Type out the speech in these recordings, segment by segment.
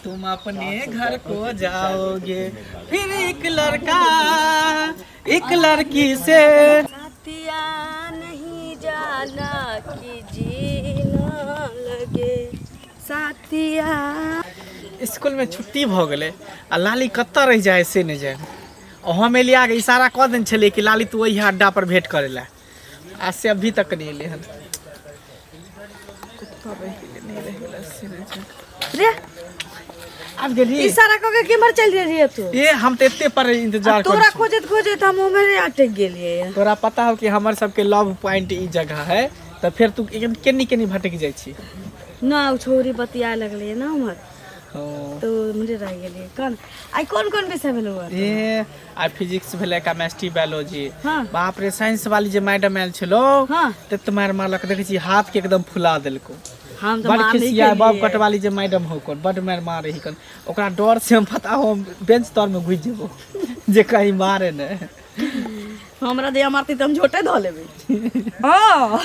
तुम अपने घर को जाओगे। फिर एक लड़का एक लड़की से साथिया नहीं जाना कि जीना लगे साथिया। स्कूल में छुट्टी भऽ गेलै आ लाली कतऽ रहि जाइ से नहि जानि। आ हम एलियै आगे इशारा कऽ देने छलियै कि लाली तू ओहि अड्डा पर भेंट करै लए, आ से अभी तक नहि एलै हन। कतऽ रहि गेलै, नहि रहि गेलै से नहि जानि। रे आबि गेली? इशारा कऽ के केम्हर चलि गेलियै तू? ए हम तऽ एते पर इंतजार तोरा करै छी। खोजैत खोजैत हम उम्हरे अटकि गेलियै। तोरा पता हो कि हमर सबके लव पॉइंट ई जगह है, तऽ फेर तू एकदम केनी केनी भटकि जाइ छी। ना ओ छौरी बतियाए लगलै ने उम्हर। हँ। तऽ उम्हरे रहि गेलियै। कोन आइ कोन कोन विषय भेलौ? ए आइ फिजिक्स भेलै, केमिस्ट्री, बायोलॉजी। हाँ। बाप रे, साइंस वाली जे मैडम आयल छलो हाँ। तत मारि मारलक, देखै छी हाथ के एकदम फुला देलको। हम तऽ बड मार नहि खिसिया बब केलियै। कटवाली जे मैडम हो कोन बड मारि मारे ही कन, ओकरा डर से हम पता हो हम बेंच तर में घुसि जेबो जे कहीं मारे ने। हमरा जे मारतै तऽ हम झोटे धऽ लेबै। हँ,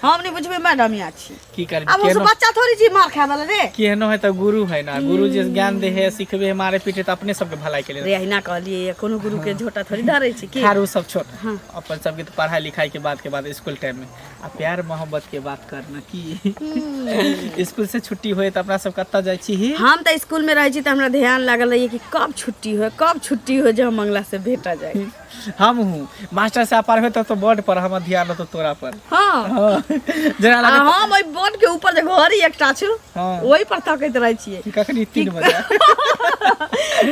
हम नहि बुझबै मैडम या छी। की करबी? आब हम बच्चा थोड़ी छी मार खाय वाला रे। केहनो है तऽ गुरु है ना, गुरु जे ज्ञान दे है सिखबे है, मारे पीटे तऽ अपने सबके भलाई के लिए। रे अहिना कहलियै, कोनो गुरु के झोटा थोड़ी धरै छी की? खैर ओ सब छोड़। हाँ। अपन सबके तऽ पढ़ाई लिखाई के बाद स्कूल टाइम में आ प्यार मोहब्बत के बात करना की, स्कूल से छुट्टी होए तऽ अपना सब कतऽ जाइ छी ही? हम तऽ स्कूल में रहै छी तऽ हमरा ध्यान लागल रहैए कि कब छुट्टी होय, कब छुट्टी होय जे हम मंगला से भेटा जाए। हम हूँ मास्टर साहब पढ़बे तऽ बोर्ड पर हमर ध्यान रहतो तोरा पर। हाँ। हाँ। जेना आ लागत हम ओहि बोर्ड के ऊपर जे घड़ी एकटा छौ हाँ। ओहि पर तकैत रहै छियै कि कखनी 3 बजे,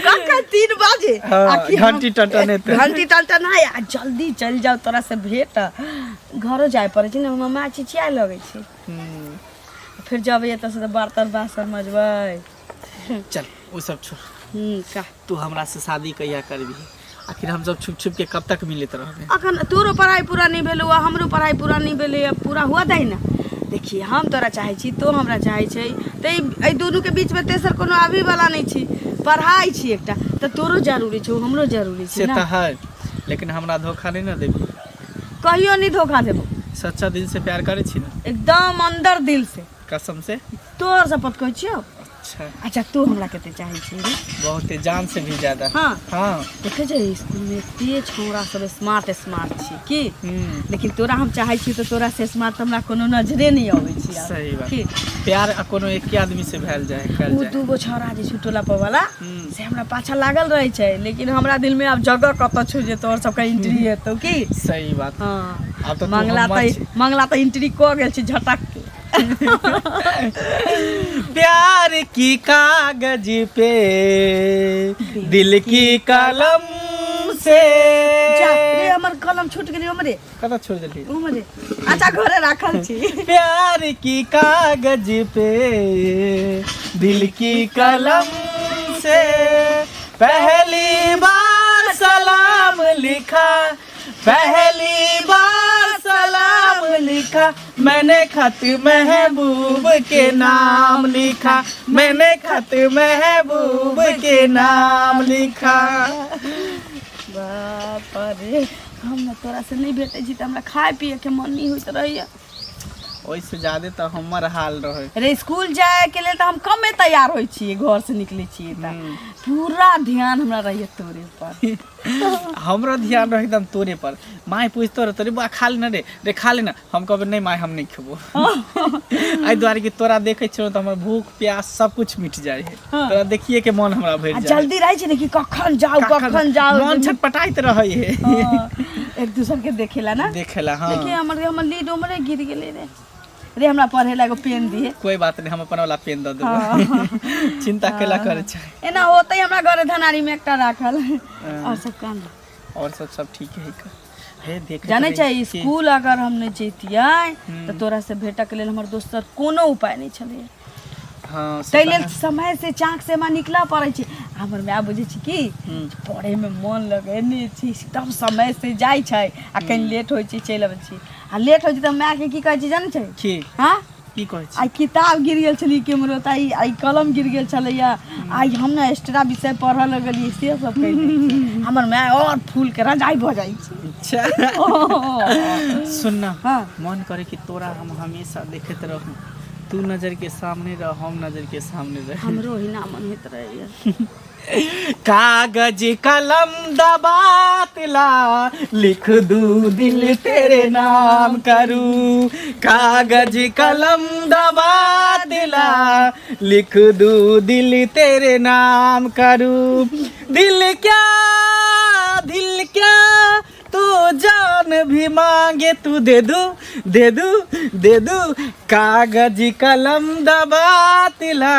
कखन 3 बजे हाँ, आ कि हम- घंटी टनटनेतै। घंटी टनटनाय आ जल्दी चलि जाउ तोरा से भेट। घरो जाय पड़ै छै ने, हमर माय चिचियाए लगै छै। हम्म। फेर जब एतऽ से तऽ बर्तन बासन मजबै। चल ओ सब छोड़। का? तू हमरा से शादी कहिया करबी? आखिर हम सब छुप छुप के कब तक मिलत रहबे? अखन तोरो पढ़ाई पूरा नहीं भेलौ आ हमरो पढ़ाई पूरा नहीं भेलै, अब पूरा हुआ दही ना। देखिए हम तोरा चाहै छी, तो हमरा चाहै छै, तऽ एहि दुनूके बीचमे तेसर कोनो आबही वाला नहि छी। पढ़ाई छी एकटा तऽ तोरो जरूरी छौ, हमरो जरूरी छै से ना। तऽ है, लेकिन हमरा धोखा नहीं ना देबी? कहियो नहीं धोखा देबो। सच्चा दिल से प्यार करै छी ना? एकदम अंदर दिल से। कसम से? तोहर शपथ कहै छियौ। अच्छा। अच्छा तू हमरा कते चाहै छी रे? बहुते, जान से भी ज्यादा। हाँ। हाँ। देखै छै स्कूल में एते छौड़ा सब स्मार्ट स्मार्ट छै की, हम्म। लेकिन तोरा हम चाहै छी तऽ तोरा से स्मार्ट हमरा कोनो नजरे नहि अबै छै आब। सही बात। की प्यार आ कोनो एके आदमी से भेल जाए कयल ओ जाए। दूगो छौड़ा जे छै टोला पर वाला हम्म। से हमरा पाछा लागल रहै छै, लेकिन हमरा दिल में आब जगह कतऽ छौ जे तोहर सबके एंट्री हेतौ की? सही बात। हाँ। आब तऽ तू मंगला हमर तऽ छी। मंगला तऽ एंट्री कऽ गेल छै झटक के। प्यार की कागज पे दिल की कलम से। जा रे, हमर कलम छूट गेलै हमरे। कतऽ छोड़ देली? उम्हरे। अच्छा घरे राखल छी। प्यार की कागज पे दिल की कलम से पहली बार सलाम लिखा, पहली बार सलाम लिखा मैंने, खत महबूब के नाम लिखा मैंने, खत महबूब के नाम लिखा। बाप रे, हम ने तोरा से नहीं भेटै छी तऽ हमरा खाय पिए के मन नहीं होइत रहैया। ओहिसँ ज्यादे तऽ हमर हाल रहै रे। स्कूल जाय के लेल तऽ हम कमे तैयार होइ छियै, घर से निकलै छियै तऽ पूरा ध्यान हमरा रहैया तोरे पर। हमरो ध्यान रहे एकदम तोरे पर। माय पूछतो रहतो, रे बा खा ले ना रे, रे खा ले ना। हम कहबै नहीं माय, हम नहीं खेबो, एहि दुआरे कि तोरा देखै छियौ तऽ हमर भूख प्यास सब कुछ मिट जाइ है। हाँ। तोरा देखिए के मन हमरा भरि आ जाइ। जल्दी रहै छै ने कि कखन जाउ कखन जाउ, मन छटपटाइत रहै है। हाँ, एक दूसर के देखेला ना। देखेला, हाँ। देखिए हमर हमर लीड उमरे गिर गेलै रे। रे हमरा पढ़े ला एगो पेन दिहे। कोई बात नहीं, हम अपन वाला पेन दऽ देबो, चिंता केला करै छै? एना होतै हमरा घरे धनारी में एकटा राखल। और सब काम? और सब सब ठीक है का। हे देख, जानै छै स्कूल अगर हम नहि जैतियै तऽ तोरा से भेटऽ के लेल हमर दोसर कोनो उपाय नहि छलैया। हाँ, से ताहि तऽ लेल है। समय से चाक से हमरा निकलऽ पड़ै छै। हमर माय बुझै छै कि पढ़े में मन लगै नहि छै, एकदम समय से जाइ छै आ कनि लेट होइ छै चलि अबै छी। आ लेट होइ छै तऽ मायके की कहै छै जानै छै? की? हाँ? की कहै छी? आइ किताब गिर गेल छलै केम्हरो तऽ आइ आइ कलम गिर गेल छलैया, आइ हम ने एक्स्ट्रा विषय पढ़ऽ लगलियै, से सब कहि दै छै। हमर माय आओर फूलके रजाइ भऽ जाइ छै। अच्छा सुन ना। हाँ। मन करे कि तोरा हम हमेशा देखैत रहूं, तू नजर के सामने रह, हम नजर के सामने रह। हमरो ही ना मन होइत रहैया। कागज कलम दबात ला लिख दू दिल तेरे नाम करू, कागज कलम दबात ला लिख दू दिल तेरे नाम करू, दिल क्या दिल क्या तू जान भी मांगे तू दे दू दे दू दे दू, कागज कलम दबा तिला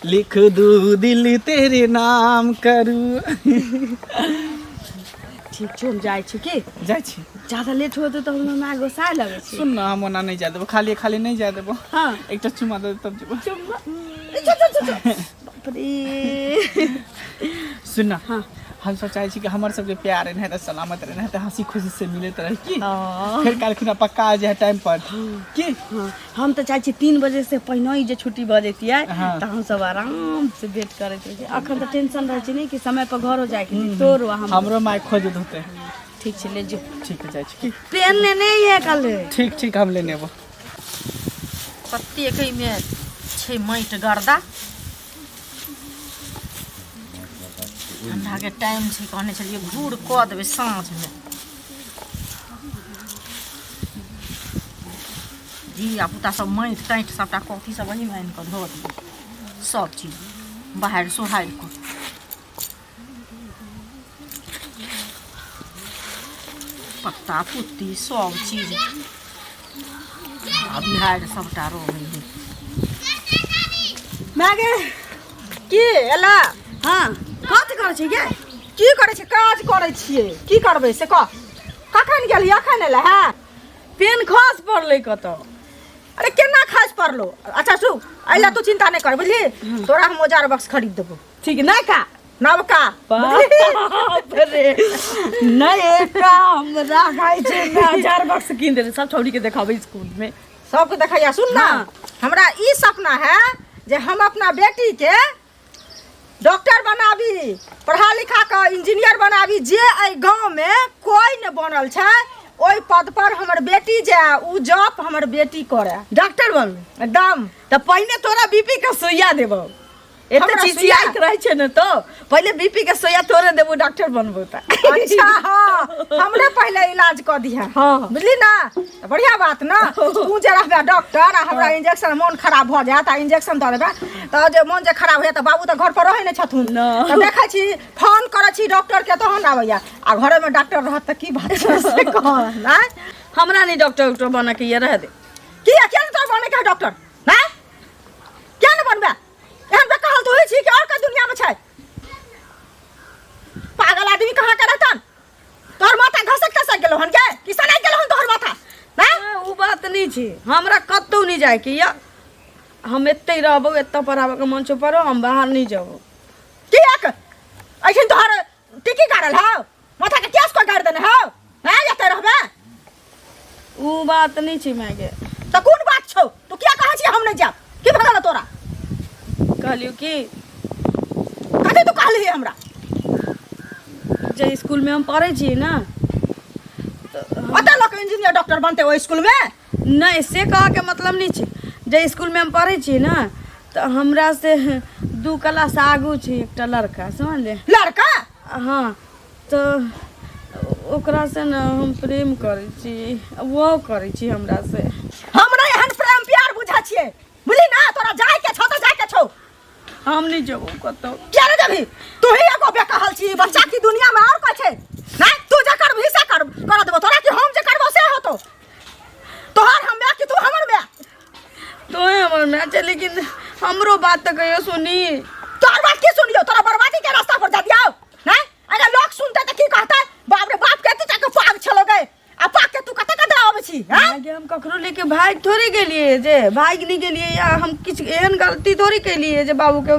लिख दू दिल तेरे नाम करू। ठीक छौ, हम जाइ छी की? जाइ छी। ज्यादा लेट होतै तऽ हमरा माय गोसाय लगै छै। सुन ना, हम ओना नहि जाय देबो, खाली खाली नहि जाय देबो। हाँ। एकटा चुमा दे तब जेबो। चुम्मा। चल, चल, चल, चल। बाप रे। सुन ना, हाँ। हम सब चाहे छी कि हमर सबके प्यार एनाहिते सलामत रहे, एनाहिते हंसी खुशी से मिलैत रहे की। हाँ। फेर काल्हि खुना पक्का आ जाए टाइम पर की। हाँ, हम तऽ चाहै छी 3 बजे से पहिने ही जे छुट्टी भऽ जैतियै हाँ। तऽ हम सब आराम से वेट करैत रहै छी। अखन तऽ टेंशन रहै छै ने कि समय पर घरो जाइके छै, तोरो आ हमरो। हमरो माय खोजैत होतै। ठीक छै, ले जो। ठीक है, जाइ छी की। पेन लेने ही है कल। ठीक ठीक, हम लेने अबो। कतेक एहिमे छै माटि गर्दा। ठंडाके टाइम छै, कहने छलियै घूर कऽ देबै साँझमे। धिया पुता सब माटि ताटि सबटा कॉफी सब एहिमे आनि कऽ धऽ दियौ, सब चीज बाहर सोहारि कऽ। पत्ता पुत्ती सब चीज आ बिहाड़ि सबटा रहै है। माय गे। की एला? हाँ, कथी करै छी गे? की करै छी? काज करै छियै। की करबै से कह। कखन गेली? अखन एला है? पेन खस पड़लै कतौ। अरे केना खस पड़लो? अच्छा सुन, एला तू चिंता नहि कर, बुझली? तोरा हम औजार बक्स खरीद देबो। ठीक नयका? नवका। बाप रे, नयका हमरा खाइ छै 1000 बक्स कीन देले, सब छौड़ी के देखाबै स्कूल में। सबके देखैया। सुन ना, हाँ। हमरा ई सपना है जे हम अपना बेटी के डॉक्टर बनाबी, पढ़ा लिखा के इंजीनियर बनाबी। जे एहि गाँव में कोई ने बनल छै ओहि पद पर हमर बेटी जाय, उ जॉब हमर बेटी करे। डॉक्टर बनू एकदम। तऽ पहिने तोरा बीपी के सुइया देबौ। एते हमरा चिचियाइत सुइया? रहै छै ने, तो पहिले बीपी के सुइया तोरे देबौ, डॉक्टर बनबौ तऽ। अच्छा हाँ, हमरे पहिले इलाज कऽ दिहे। हाँ। बुझली ना? तऽ बढ़िया बात ना। तू जे रहबे डॉक्टर आ हमरा इंजेक्शन, मोन खराब भऽ जायत आ इंजेक्शन दऽ देबे तऽ जे मोन जे खराब होइया तऽ बाबू तऽ घर पर रहै नहि छथुन। ना। तऽ देखै छी फोन करै छी डॉक्टर के तहन आबैया, आ घरे में डॉक्टर रहत तऽ की बात छै से कह ना। हमरा नहीं डॉक्टर उक्टर बने के ये, रह दे। किया किया नहीं तोरा बने के है डॉक्टर? ना किया नहीं बनबे? एहन पे कहल तो होइ छी कि और का दुनिया में छै पागल आदमी कहाँ के रहतन? तोहर माथा घसक तसक गेलो हन के कि सनाइ गेलो हन तोहर माथा? ना उ बात नहीं छी, हमरा कतौ नहीं जाए के या, हम एते रहबो, एते पढ़ाबे के मन छौ पढ़ो, हम बाहर नहीं जबो। कियाक ऐसन तोहर टिकी गाड़ल हौ? माथा के केस को गाड़ देने हौ? ना एते रहबे? उ बात नहीं छी माय के। तऽ कोन बात छौ? तू किया कहै छी हम नहीं जाब? की भऽ गेलौ तोरा? कहलियौ कि कथी तू कहलिही हमरा? जे स्कूल में हम पढ़ै छी ना, ओतऽ लोक इंजीनियर डॉक्टर बनतै ओहि स्कूल में? नहीं, से कह के मतलब नहीं छै। जे स्कूल में हम पढ़ै छी ना, तऽ हमरा से 2 क्लास आगू छै एकटा लड़का, समझले? लड़का? हाँ, तऽ ओकरा से ने हम प्रेम करै छी, ओहो करै छी हमरा से। हमरा एहन प्रेम प्यार बुझै छियै, बुझली ना? तोरा जाय के छौ तऽ जाय के छौ। हम नहीं जेबौ कतौ। किया नहीं जेबही? तू ही एगो बेकहल छी बच्चा की दुनिया में और कोई छै नहीं? तू जे करबही से कर कर देबो तोरा, कि हम जे करबो से होतो? तोहर हम माय कि तू हमर माय? तो हमर माय छै, लेकिन हमरो बात तऽ कहियो सुनी। तोहर बात की सुनियो? तोरा बर्बादी के रास्ता पर जा दियाओ नहीं? अगर लोग सुनते तऽ की कहते? बाप रे बाप, के तू जाके पाग छलो गए आ पाग के तू कतऽ कतऽ आबै छी? हैं? आगे हम ककरो लेके भागि थोड़े गेलियै, जे भागि नहि गेलियै, या हम किछु एहन गलती थोड़े केलियै जे बाबूके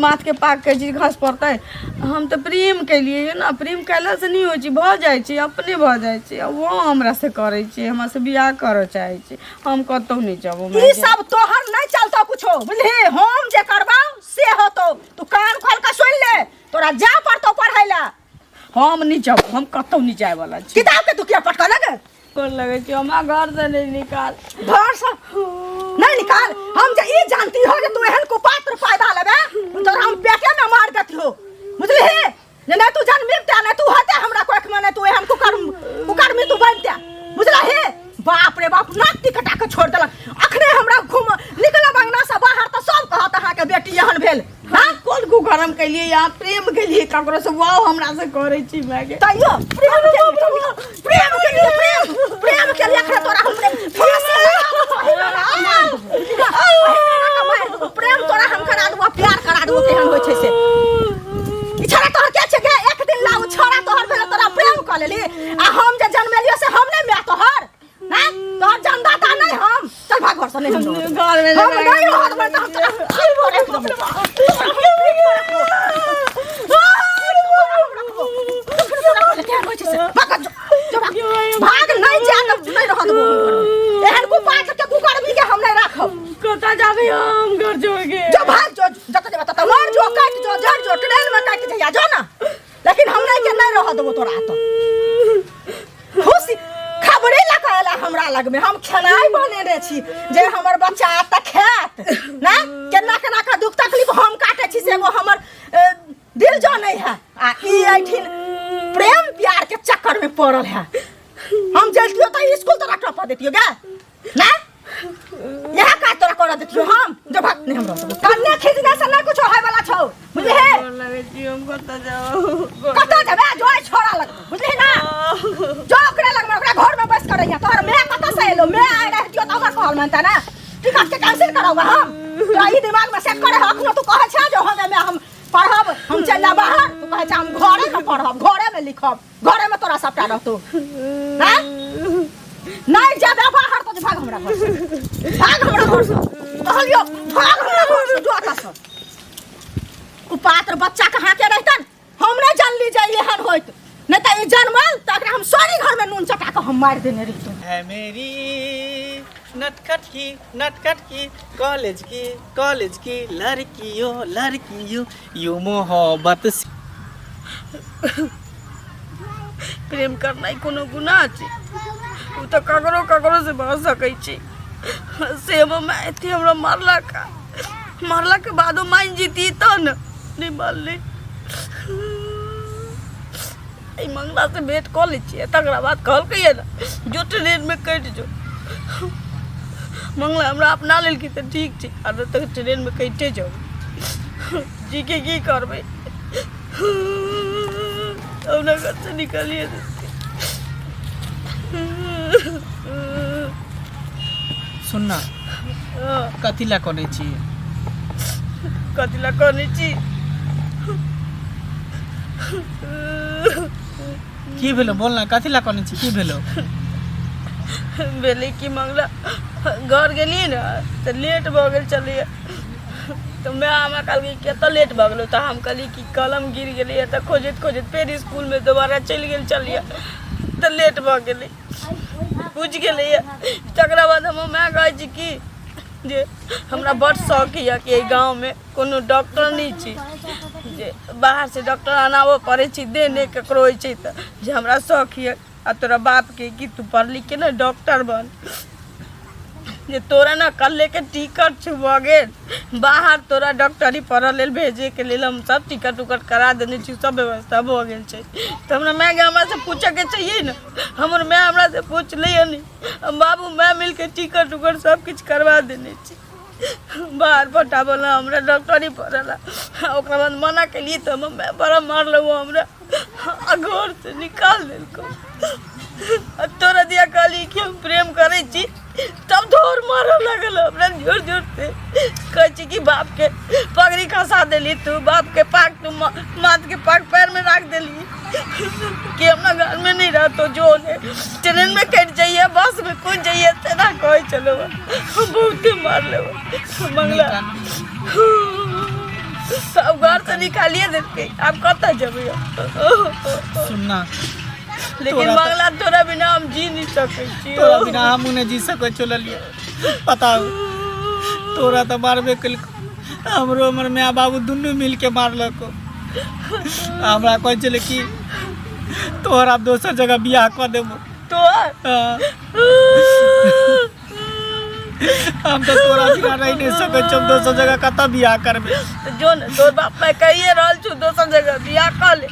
माथके पाग के चीज घस पड़तै। हम तऽ प्रेम केलियै ने, प्रेम कयलासँ नहि होइ छै, भऽ जाइ छै, अपने भऽ जाइ छै। आ ओहो हमरासँ करै छै, हमरासँ बियाह करऽ चाहै छै। हम कतहु नहि जेबौ। ई सब तोहर नहि चलतौ कुछो, बुझलिही? हम जे करबौ से होतौ। तू कान खोल के सुनि ले, तोरा जा पड़तौ पढ़ै लए। हम नहि जाब, हम कतहु नहि जायवला छी। किताब के तू किया पटकऽ लगे? कोन लगै छी? हमरा घरसँ नहि निकाल। घरसँ नहि निकाल। हम जे ई जानती हो जे तू एहन कुपात्र पैदा लेबे तोरा हम पेटे में मार देती हो, बुझलिही? जे नहीं तू जन्मिबते, नहीं तू होते हमरा कोख में, नहीं तू एहन कुकर्म कुकर्मी तू बनते, बुझलही? बाप रे बाप, नाक टिकटा के छोड़ देलक। अखने हमरा घूम निकलब अंगना से बाहर तऽ सब कहत अहाँके बेटी एहन भेल। हाँ, कोन कुकर्म केलिए यहाँ? प्रेम केलिए ककरो से, वाह हमरा से करै छी माय के। तैयो प्रेम के लिए, प्रेम के लिए, प्रेम प्रेम के लिए अखने तोरा हम प्रेम फांसी लगा देबो, प्रेम तोरा हम करा देबो, प्यार करा देबो। केहन होइ छै से ई छोरा तोहर के छै गे? एक दिन ला उ छोरा तोहर भेल, तोरा प्रेम कऽ लेली, आ हम जे जन्मेलियो से हम नहि माय तोहर हैं? तोहर जन्मदाता नहि हम। चल भाग घर से, नहीं हम रहब। घर में हम नहीं रहब तऽ हम तोरा पीठ पर राखि देबो। तोरा हम पीठ पर राखबो। तोरा हम राखबो। तोरा केहन होइ छै से। भाग जो, जो भाग। भाग नहीं जा तऽ नहीं रहऽ देबो हम घरमे। एहन कुपात्र के कुकर्मी के हम नहीं राखब। कतऽ जाबे हम घर छोड़ के? जो भाग जो, जतऽ जेबे ततऽ मर जो, काटि जो, जर जो, ट्रेन में काटि जइया जो ना, लेकिन हम नहीं के नहीं रहऽ देबो तोरा। तऽ खुशी खबरे लऽ कऽ एला हमरा लगमे, हम खेनाइ बनेने छी जे हमर बच्चा आयत तऽ खायत ना। केना केना के दुख तकलीफ हम काटै छी से एगो हमर दिल जानै है, आ ई एहिठिन प्रेम प्यार के चक्कर में पड़ल है। हम जैतियो तऽ स्कूल तोरा टपा देतियो गे ना, यह काज तोरा कर देतियो हम। जो भाग, नहीं हम रहब। कन्ने खींचने से नहीं कुछ होय वाला छौ, बुझलिही? गोर लगै छी, हम कतऽ जाउ? कतऽ जेबे? जो एहि छोरा लग, बुझलिही ना? जो ओकरे लग में, ओकरा घर में बैस कर रहिया। तोहर my कतऽ से एलो? My आइ रहतियो तऽ हमर कहल मानता ना? टिकट के कैंसिल कराऊंगा हम। तोरा ई दिमाग में सेट करे है अखनो? तू कहै छै जो हम एमे हम पढ़ब, हम चलि जाब बाहर। तू कहै छै हम घरे में पढ़ब, घरे में लिखब, घरे में तोरा सबटा रहतो हैं। नहीं जेबे बाहर तो भाग हमरा घर से, भाग हमरा घर से कहलियो, भाग हमरा घर से, जो एतऽ से। कुपात्र बच्चा कहाँ के रहतन? हम नहीं जानली जे एहन होइत, नहीं तऽ ई जनमल तऽ एकरा हम सॉरी घर में नून चटा कऽ हम मारि देने रहितहुँ। है मेरी नटखट की, नटखट की कॉलेज की, कॉलेज की लड़कियों, लड़कियों you मोहब्बत से। प्रेम करनाइ कोनो गुनाह छै? ओ तऽ ककरो ककरो से भऽ सकै छै। से हमर माय एते हमरा मारलक, मारलाके बादो मानि जैती तब ने, नहि मानलै। एहि मंगलासँ भेँट कऽ लै छियै, तकरा बाद कहलकैए ने जो ट्रेनमे कटि जो। मंगला हमरा अपना लेलकै तऽ ठीक छै, आ नहि तऽ ट्रेनमे कटिए जाउ। जीके की करबै? अपना घरसँ निकालिए देलकै। सुन ना। हँ। कथी लए कनै छी? कथी लए कनै छी? की भेलो? बोल ना, कथी लए कनै छी? की भेलो? भेलै कि मंगला घर गेलियै ने तऽ लेट भऽ गेल छलैए, तऽ माय हमरा कहलकै कतऽ लेट भऽ गेलौ? तऽ हम कहलियै कि कलम गिर गेलैए, तऽ खोजैत खोजैत फेर इसकुलमे दोबारा चलि गेल छलियै, तऽ लेट भऽ गेलै, बुझि गेलैए। तकरा बाद हमर माय कहै छै कि जे हमरा बड्ड शौक यए कि एहि गाँवमे कोनो डॉक्टर नहि छै, जे बाहरसँ डॉक्टर आनाबऽ पड़ै छै, देह नहि ककरो होइ छै, तऽ जे हमरा शौक यए आ तोरा बापके कि तू पढ़ लिखके ने डॉक्टर बन, जे तोरा ने कल्हेके टिकट छौ भऽ गेल बाहर, तोरा डॉक्टरी पढ़ऽ लेल भेजैके लेल हम सब टिकट उकट करा देने छी, सब व्यवस्था भऽ गेल छै। तऽ हमरा मायके हमरासँ पूछऽके चाहिए ने, हमर माय हमरासँ पुछलैए नहि। हम बाबू माय मिलके टिकट उकट सब किछु करवा देने छी, बाहर पठाबऽ ला हमरा डॉक्टरी पढ़ऽ ला। ओकरा बाद मना केलियै तऽ हमर माय बड़ा मारलक हमरा आ घरसँ निकाल देलकौ। आ तोरा दिया कहली कि हम प्रेम करै छी, तब दौड़ मारऽ लागल हमरा जोर जोर से। कहै छी कि बापके पगड़ी खसा देली तू, बापके पाग तू माथके पाग पैरमे राख देली, कि हमरा घरमे नहीं रहतो, जो ने ट्रेन में कटि जाइए, बस में कूद जाइए, तेना कहै छलौ। हम बहुते मारले मंगला, सब घर से निकालिए देलकै, आब कतऽ जेबै हम? सुनना। लेकिन मंगला, तोरा बिना हम जी नहीं सकै छी। तोरा बिना हमहूँ नहि जी सकै चललियै। पता हौ, तोरा तऽ मारबे केलको, हमरो हमर माय बाबू दुनू मिलके मारलको। हमरा कहै छलै कि तोहर आब दोसर जगह बियाह कऽ देबो। तोहर? हाँ। हम तऽ तोरा बिना रहि नहि सकै छियौ, हम दोसर जगह कतऽ बियाह करबै? तऽ जो ने, तोर बाप माय कहिए रहल छौ दोसर जगह बियाह कऽ ले।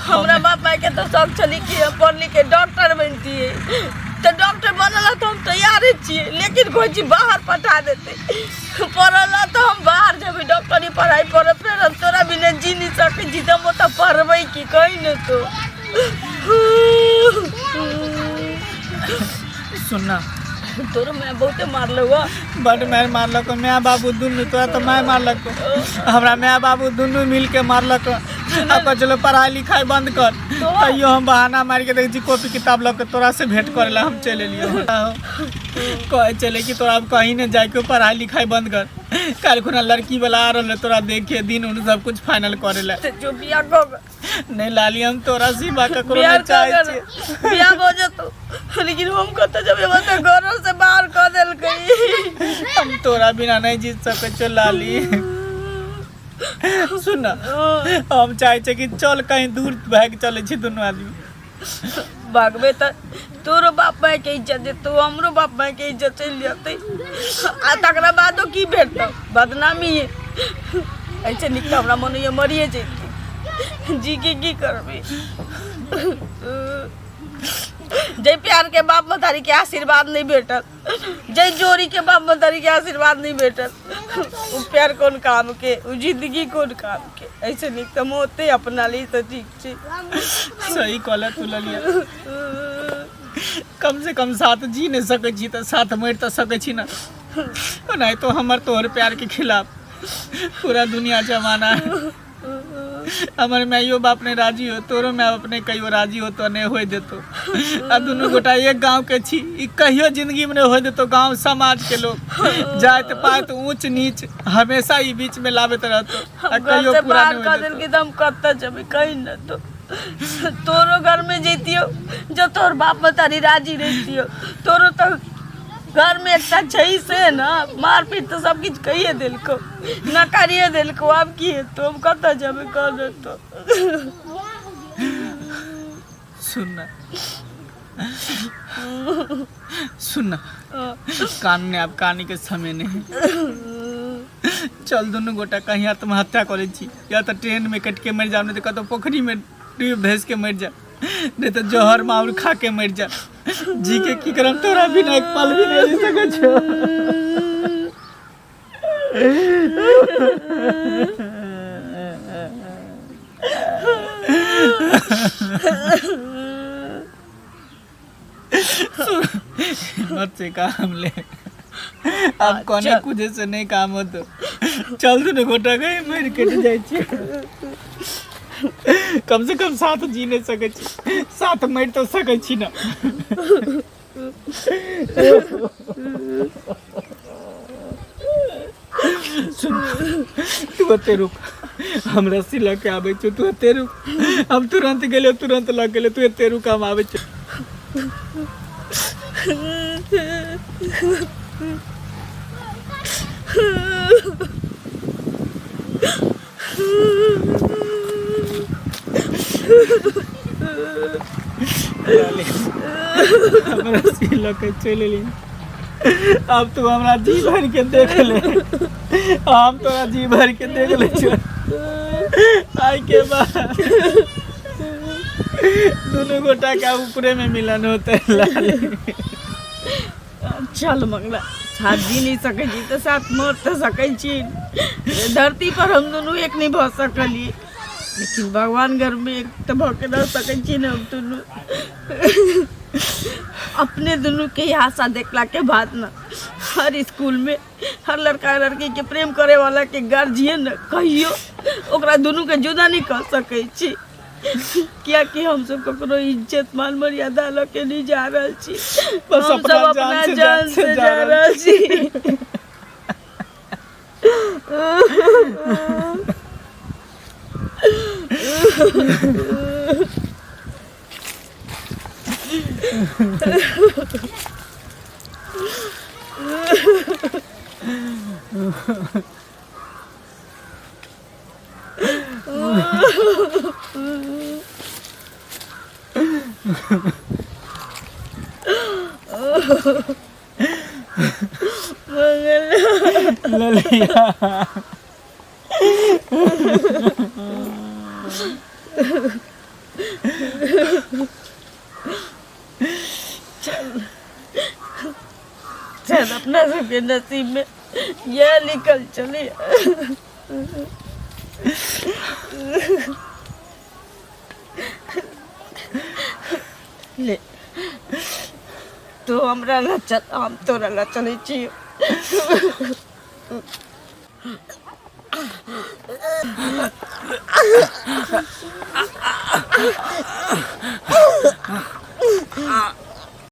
हमरा बाप मायके तऽ शौक छलै कि हम पढ़ लिख के डॉक्टर बनतियै, तऽ डॉक्टर बनल तऽ हम तैयारे छियै, लेकिन कोइ चीज बाहर पठा देतै। पढ़ल तऽ हम बाहर जेबै, डॉक्टरी पढ़ाइ पढ़ब, फेर हम तोरा बिना जी नहि सकै छी, तऽ हम ओतऽ पढ़बै की? कही ने तो। सुन ना। तोरो माय बहुते मारलौ हँ? बड मारि मारलक माय बाबू दुनू। तोरा तऽ माय मारलक, हमरा माय बाबू दुनू मिल के मारलक। आ कहै छलो पढ़ाई लिखाई बंद कर, तैयो हम बहाना मारि के देखै छी कॉपी किताब लऽ के तोरा से भेंट करे ला हम चलि एलियो। कहै छलै कि तोरा अब कहीं नहि जाइके, पढ़ाई लिखाई बंद कर। काल्हि खुना लड़की वाला आ रहल तोरा देखे दिन उन सब कुछ फाइनल करे ला। तऽ जो बियाह कऽ। नहि लाली, हम तोरा सिवा ककरो बियाह नहि चाहै कऽ छियै। बियाह भऽ जेतौ, लेकिन हम कतऽ जेबै? हमरा तऽ घरो से बाहर कऽ देलकै। हम तोरा बिना नहि जीत सकै छियौ लाली। सुन ना, हम चाहै छियै कि चल कहीं दूर भागि चलै छी दुनू आदमी। भागबे तऽ तोरो बाप माय के इज्जत जेतौ, हमरो बाप माय के इज्जत चलि जेतै, आ तकरा बादो की भेटतौ? बदनामी। ऐसे नीक तऽ हमरा मन होइए मरिए जैती, जी के की करबै? जै प्यार के बाप महतारी के आशीर्वाद नहीं भेटल, जै जोड़ी के बाप महतारी के आशीर्वाद नहीं भेटल, उ प्यार कोन काम के, उ जिंदगी कोन काम के? ऐसे नीक तऽ मौते अपना ली तऽ ठीक छै। सही कहले तू ललिया। कम से कम साथ जी नहीं सकै छी तऽ साथ मरि तऽ सकै छी ना। नहीं तो हमर तोहर प्यार के खिलाफ पूरा दुनिया जमाना है। हमर माइयो बाप ने राजी हो, तोरो माय बाप ने कहियो राजी हो तो नहीं होय देतो। आ दुनू गोटा एक गांव के छी, ई कहियो जिंदगी में नहीं होय देतो। गांव समाज के लोग जात पात ऊंच नीच हमेशा ई बीच में लाबैत रहतो आ हम घर कहियो से पूरा बाहर नहीं कऽ होय देतो। देलकै तऽ हम कतऽ जेबै? कहीं न। तो तोरो घर में जैतियो जो तोहर बाप महतारी राजी रहितियो। तोरो तऽ घर में एकटा छै से ने मारपीट तऽ सब किछु कहिए देलको, नकारिए देलको। आब की हेतौ? हम कतऽ जेबै? कह देतौ। सुन ना, सुन ना, कानने आब काने के समय नहीं। चल दुनू गोटा कहीं आत्महत्या करै छी, या तऽ ट्रेन में कटि के मरि जाब, नहीं तऽ कतौ पोखरी में डूबि धसि के मरि जा, नहीं तऽ जहर माहुर खा के मरि जा। जी के की करम? तोरा बिना एक पल भी नहीं जी सकै छियौ। हिम्मत से काम ले अब। कोने चल। कुछ से नहीं काम होतो। चल दुनू गोटा गई मरि कटि जाइ छी। कम से कम साथ जी नहीं सकै छी, साथ मरि तऽ सकै छी ना। सुन, तू ओते रुक, हम रस्सी लऽ के आबै छियौ। तू एते रुक, हम तुरंत गेलियौ, तुरंत लऽ गेलियौ। तू एते रुक, हम आबै छियौ। हम रस्सी लऽ के चलि एलियै। अब तू हमरा जी भर के देख ले, हम तोरा जी भर के देख ले छियौ। आइ के बाद दुनू गोटा के ऊपरे में मिलन होते लाली। चल मंगला, साथ जी नहीं सकै छी तऽ साथ मर तऽ सकै छी। धरती पर हम दुनू एक नहीं भऽ सकलियै, लेकिन भगवान घर में एक तऽ भऽ के रह सकै छी ने हम दुनू। अपने दुनू के ही आशा देखला के बाद न हर स्कूल में हर लड़का लड़की के प्रेम करे वाला के गार्जियन कहियो ओकरा दुनू के जुदा नहीं कर सकै छी, कियाकि हमसब ककरो इज्जत मान मर्यादा लऽ के नहीं जा रहल छी। बस हमसब अपना अपना जान से जान से जा रहल छी। ललिया। चल, अपना सबके नसीब में यह लिखल चले। ले, तू हमरा ला चल, हम तोरा ला चलै छी।